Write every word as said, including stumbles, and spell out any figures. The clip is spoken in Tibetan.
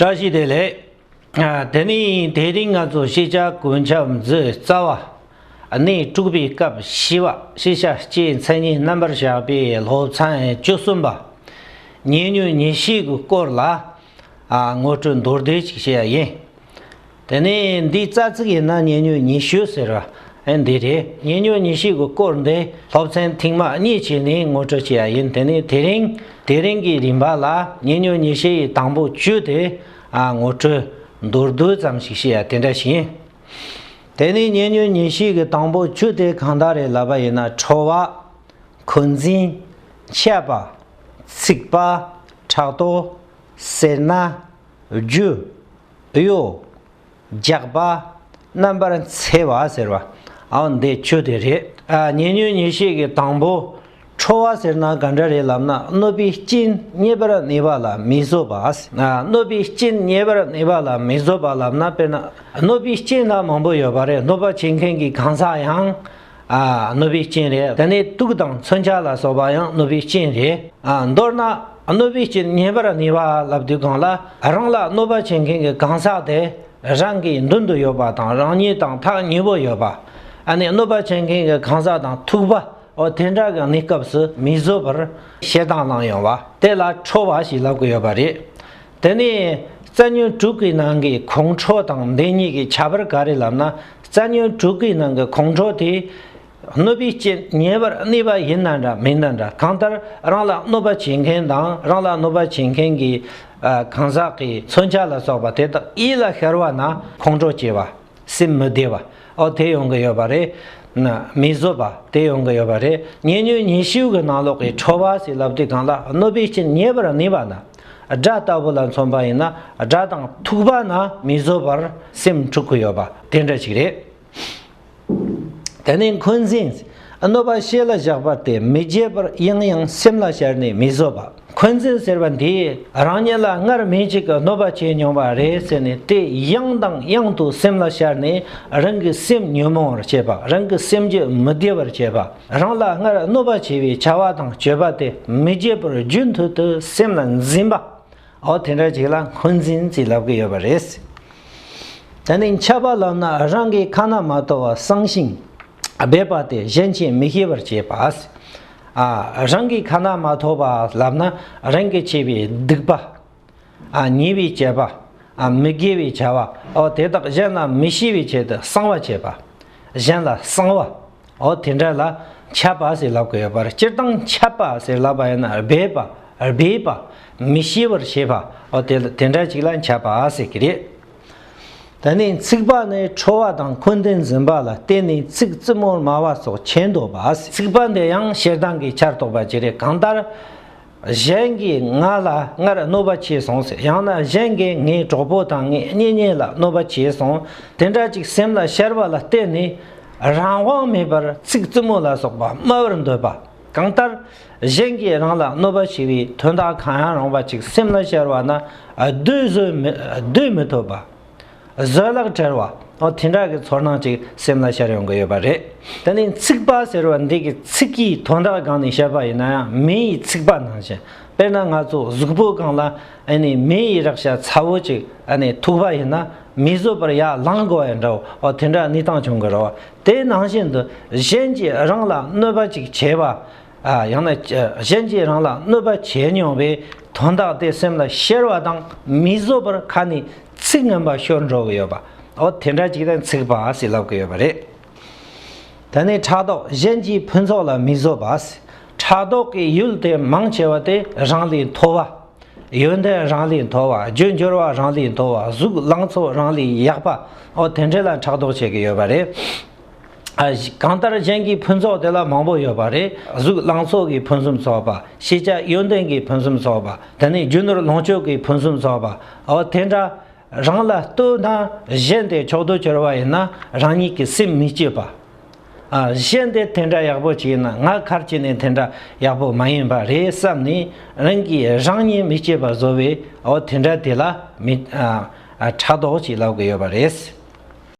བཀྲ་ཤིས་བདེ་ལེགས། ཨ། དེ་ནི་དེ་རིང་ང་ཚོ་ཤེས་བྱ་གོ་ཆ་མཛོད་རྩ་བ། གནས་དྲུག་པའི་སྐབས་བཞི་པ། ཤེས་བྱ་སྤྱིའི་མཚན་ཉིད་རྣམ་པར་བཞག་པའི་སློབ་ཚན་བཅུ་གསུམ་པ། ཉེ་ཉོན་ཉེར་ཞི་གི་སྐོར་ལ། ཨ། ངོ་སྤྲོད་མདོར་བསྡུས་ཅིག་བྱེད་ཡ་ཡིན། དེ་ནས་འདིའི་རྩ་ཚིག་ཡིན་ན་ཉེ་ཉོན་ཉེར་ཞི་ཟེར་བ་ཨེ་འདི་རེད། ཉེ་ཉོན་ཉེར་ཞི་གི་སྐོར་འདི་སློབ་ཚན་ཐེངས་མ་གཉིས་བྱས་ནས་ངོ་སྤྲོད་བྱེད་ཡ་ཡིན། དེ་ནས་དེ་རིང་དེ་རིང་གི་རིམ་པ་ལ་ཉེ་ཉོན་ཉེར་ཞི་ཡི་དང་པོ་བཅུ་དེ། ཨ། ངོ་སྤྲོད་མདོར་བསྡུས་ཙམ་ཞིག་བྱེད་ཡ་དེ་འདྲ་ཞིག་ཡིན། དེ་ནས་ཉེ་ཉོན་ཉེར་ཞི་གི་དང་པོ་བཅུ་དེ་གང་དག་རེད་ལབ་པ་ཡིན་ན། ཁྲོ་བ། འཁོན་འཛིན། འཆབ་པ། འཚིག་པ། ཕྲག་དོག། སེར་སྣ། རྒྱུ། གཡོ། རྒྱགས་པ། རྣམ་པར་འཚེ་བ་ཟེར་བ། ཨའོ་འདི་བཅུ་དེ་རེད། ཨ། ཉེ་ཉོན་ཉེར་ཞི་གི་དང་པོ། ཁྲོ་བ་ཟེར་ན་ག་འདྲ་རེད་ལབ་ན། གནོད་པའི་རྐྱེན་རྙེད་པར་ནུས་པ་ལ་མི་བཟོད་པ། ཨ། གནོད་པའི་རྐྱེན་རྙེད་པར་ནུས་པ་ལ་མི་བཟོད་པ་ལབ་ན། དཔེར་ན་གནོད་པའི་རྐྱེན་ལ་མང་པོ་ཡོད་པ་རེད། གནོད་པ་བྱེད་མཁན་གྱི་གང་ཟག་ཡང་། ཨ། གནོད་པའི་རྐྱེན་རེད། དེ་ནས་དུག་དང་མཚོན་ཆ་ལ་སོགས་པ་ཡང་གནོད་པའི་རྐྱེན་རེད། ཨ། མདོར་ན་གནོད་པའི་རྐྱེན་རྙེད་པར་ནུས་པ་ལབ་དུས་སྒང་ལ། རང་ལ་གནོད་པ་བྱེད་མཁན་གྱི་གང་ཟག་དེ་རང་གི་མདུན་དུ་ཡོད་པ་དང་། རང་ཉིད་དང་ཐག་ཉེ་པོ་ཡོད་པ། ཨ་ནི་གནོད་པ་བྱེད་མཁན་གྱི་གང་ཟག་དང་ཐུག་པ། ཨོ་དེ་འདྲ་གི་གནས་སྐབས་སུ་མི་བཟོད་པར་ཞེ་སྡང་ལངས་ཡོང་བ་དེ་ལ་ཁྲོ་བ་ཞེས་ལབ་ཀྱི་ཡོད་པ་རེད། དེ་ནས་རྩ་ཉོན་དྲུག་གི་ནང་གི་ཁོང་ཁྲོ་དང་འདི་གཉིས་ཀྱི་ཁྱད་པར་ག་རེ་ལབ་ན། རྩ་ཉོན་དྲུག་གི་ནང་གི་ཁོང་ཁྲོ་དེ་གནོད་པའི་རྐྱེན་རྙེད་པར་ནུས་པ་ཡིན་ན་འདྲ་མིན་ན་འདྲ། གང་ལྟར་རང་ལ་གནོད་པ་བྱེད་མཁན་དང་རང་ལ་གནོད་པ་བྱེད་མཁན་གྱི། ཨ། གང་ཟག་གི་མཚོན་ཆ་ལ་སོགས་པ་དེ་དག་ཡིད་ལ་ཤར་བ་ན་ཁོང་ཁྲོ་སྐྱེ་བ། སེམས་མི་བདེ་བ། ཨོ་དེ་ཡོང་གི་ཡོད་པ་རེད། ན་མི་བཟོད་པ་དེ་ཡོང་གི་ཡོད་པ་རེད། ཉེ་ཉོན་ཉེར་ཞི་གི་ནང་ལོགས་ཀྱི་ཁྲོ་བ་ཞེས་ལབ་དུས་སྒང་ལ། གནོད་པའི་རྐྱེན་རྙེད་པར་ནུས་པ་ན། དགྲ་ལྟ་བུ་ལ་མཚོན་པ་ཡིན་ན་དགྲ་དང་ཐུག་པ་ན་མི་བཟོད་པར་སེམས་འཁྲུག་གི་ཡོད་པ་དེ་འདྲ་ཞིག་རེད། དེ་ནས་འཁོན་འཛིན། གནོད་པ་ཞི་ལ་བཞག་པ་སྟེ་མི་བརྗེད་པར་ཡང་ཡང་སེམས་ལ་ཤར་ནས་མི་བཟོད་པ། འཁོན་འཛིན་ཟེར་བ་འདིས་རང་ཉིད་ལ་སྔར་མི་གཅིག་གིས་གནོད་པ་བྱས་མྱོང་བ་རེད་ཟེར་ནས་དེ་ཡང་དང་ཡང་དུ་སེམས་ལ་ཤར་ནས་རང་གི་སེམས་ཉོན་མོངས་པར་བྱེད་པ། རང་གི་སེམས་རྒྱུད་མི་བདེ་བར་བྱེད་པ། རང་ལ་སྔར་གནོད་པ་བྱས་པའི་བྱ་བ་དང་སྤྱོད་པ་དེ་མི་བརྗེད་པར་རྒྱུན་མཐུད་དུ་སེམས་ལ་འཛིན་པ། ཨོ་དེ་འདྲ་ཅིག་ལ་འཁོན་འཛིན་ཅེས་ལབ་ཀྱི་ཡོད་པ་རེད། དེ་ནས་འཆབ་པ་ལབ་ན་རང་གིས་ཁ་ན་མ་ཐོ་བ་གསང་ཞིང་སྦས་པ་དེ་གཞན་གྱིས་མི་ཤེས་པར་བྱེད་པ། ཨ། རང་གིས་ཁ་ན་མ་ཐོ་བ་ལབ་ན་རང་གིས་བྱས་པའི་སྡིག་པ། ཨ། ཉེས་པའི་སྤྱོད་པ། ཨ། མི་དགེ་བའི་བྱ་བ། ཨོ་དེ་དག་གཞན་ལ་མི་ཤེས་པའི་ཆེད་དུ་གསང་བ་བྱེད་པ། གཞན་ལ་གསང་བ། ཨོ་དེ་འདྲ་ལ་འཆབ་པ་ཟེར་ལབ་ཀྱི་ཡོད་པ་རེད། སྤྱིར་བཏང་འཆབ་པ་ཟེར་ལབ་པ་ཡིན་ན་སྦས་པ། སྦས་པ། མི་ཤེས་པར་བྱེད་པ། ཨོ་དེ་དེ་འདྲ་ཅིག་ལ་འཆབ་པ་ཟེར་གྱི་རེད། དེ་ནས་འཚིག་པ་ནི་ཁྲོ་བ་དང་འཁོན་འཛིན་འཛིན་པ་ལ་བརྟེན་ནས་ཚིག་རྩུབ་མོ་སྨྲ་བ་སོགས་བྱེད་འདོད་པ། འཚིག་པ་འདི་ཡང་ཞེ་སྡང་གི་ཆར་གཏོགས་པ་ཅིག་རེད། གང་ལྟར། གཞན་གྱིས་ང་ལ་སྔར་གནོད་པ་བྱས་སོང་ཟེར། ཡང་ན་གཞན་གྱིས་ངའི་གྲོགས་པོ་དང་ངའི་གཉེན་ཉེ་ལ་གནོད་པ་བྱས་སོང་། དེ་འདྲ་ཅིག་སེམས་ལ་ཤར་བ་ལ་བརྟེན་ནས་རང་དབང་མེད་པར་ཚིག་རྩུབ་མོ་ལ་སོགས་པ་སྨྲ་བར་འདོད་པ། གང་ལྟར་གཞན་གྱིས་རང་ལ་གནོད་པ་བྱས་པའི་དོན་དག་གང་ཡང་རུང་བ་ཅིག་སེམས་ལ་ཤར་བ་ན་སྡོད་བཟོད་མི་སྡོད་མི་ཐུབ་པ། བཟོད་གླགས་བྲལ་བ། ཨོ་དེ་འདྲ་གི་ཚོར་སྣང་ཅིག་སེམས་ལ་ཤར་ཡོང་གི་ཡོད་པ་རེད། དེ་ནས་འཚིག་པ་ཟེར་བ་འདི་གི་ཚིག་གི་དོན་དག་སྒང་ནས་བཤད་པ་ཡིན་ན་ཡང་མེ་ཡིས་འཚིག་པ་ནང་བཞིན། དཔེར་ན་ང་ཚོ་གཟུགས་པོ་སྒང་ལ་ཨ་ནི་མེ་ཡི་རེག་བྱ་ཚ་བོ་ཅིག་ཨ་ནི་ཐུག་པ་ཡིན་ན་མི་བཟོད་པར་ཡར་ལངས་དགོས་པ་ཡིན་འདྲ་བོ། ཨོ་དེ་འདྲ་གནས་སྟངས་བྱུང་གི་རེད་བ། དེ་ནང་བཞིན་དུ་གཞན་གྱིས་རང་ལ་གནོད་པ་ཅིག་བྱས་པ། ཨ། ཡང་ན་གཞན་གྱིས་རང་ལ་གནོད་པ་བྱས་མྱོང་བའི་དོན་དག་དེ་སེམས་ལ་ཤར་བ་དང་མི་བཟོད་པར་ཁ་ནས་ཚིག་ངན་པ་ཤོར་འགྲོ་གི་ཡོད་པ། ཨོ་དེ་འདྲ་ཅིག་ལ་འཚིག་པ་ཟེར་ལབ་གི་ཡོད་པ་རེད། དེ་ནས་ཕྲག་དོག་གཞན་གྱི་ཕུན་ཚོགས་ལ་མི་བཟོད་པ། ཕྲག་དོག་གི་ཡུལ་དེ་མང་ཆེ་བ་དེ་རང་ལས་མཐོ་བ། ཡོན་ཏན་རང་ལས་མཐོ་བ། རྒྱུ་འབྱོར་བ་རང་ལས་མཐོ་བ། གཟུགས་ལང་ཚོ་རང་ལས་ཡག་པ། ཨོ་དེ་འདྲ་ལ་ཕྲག་དོག་བྱེད་ཀྱི་ཡོད་པ་རེད། ཨ། གང་ལྟར་གཞན་གྱི་ཕུན་ཚོགས་དེ་ལ་མང་པོ་ཡོད་པ་རེད། གཟུགས་ལང་ཚོ་གི་ཕུན་སུམ་ཚོགས་པ། ཤེས་བྱ་ཡོན་ཏན་གྱི་ཕུན་སུམ་ཚོགས་པ། དེ་ནས་རྒྱུ་ནོར་ལོངས་སྤྱོད་ཀྱི་ཕུན་སུམ་ཚོགས་པ། ཨོ་དེ་འདྲ་རང་ལ་ལྟོས་ན་གཞན་དེ་མཆོག་ཏུ་གྱུར་པ་ཡིན་ན་རང་ཉིད་ཀྱི་སེམས་མི་སྐྱིད་པ། ཨ། གཞན་དེ་དེ་འདྲ་ཡག་པོ་ཅིག་ཡིན་ན་ང་ག་རེ་བྱས་ནས་དེ་འདྲ་ཡག་པོ་མ་ཡིན་པ་རེད་བསམ་ནས་རང་གིས་རང་ཉིད་མི་སྐྱིད་པ་བཟོ་བའི་ཨོ་དེ་འདྲ་དེ་ལ་མི། ཨ། ཨ། ཕྲག་དོག་ཅེས་ལབ་ཀྱི་ཡོད་པ་རེད།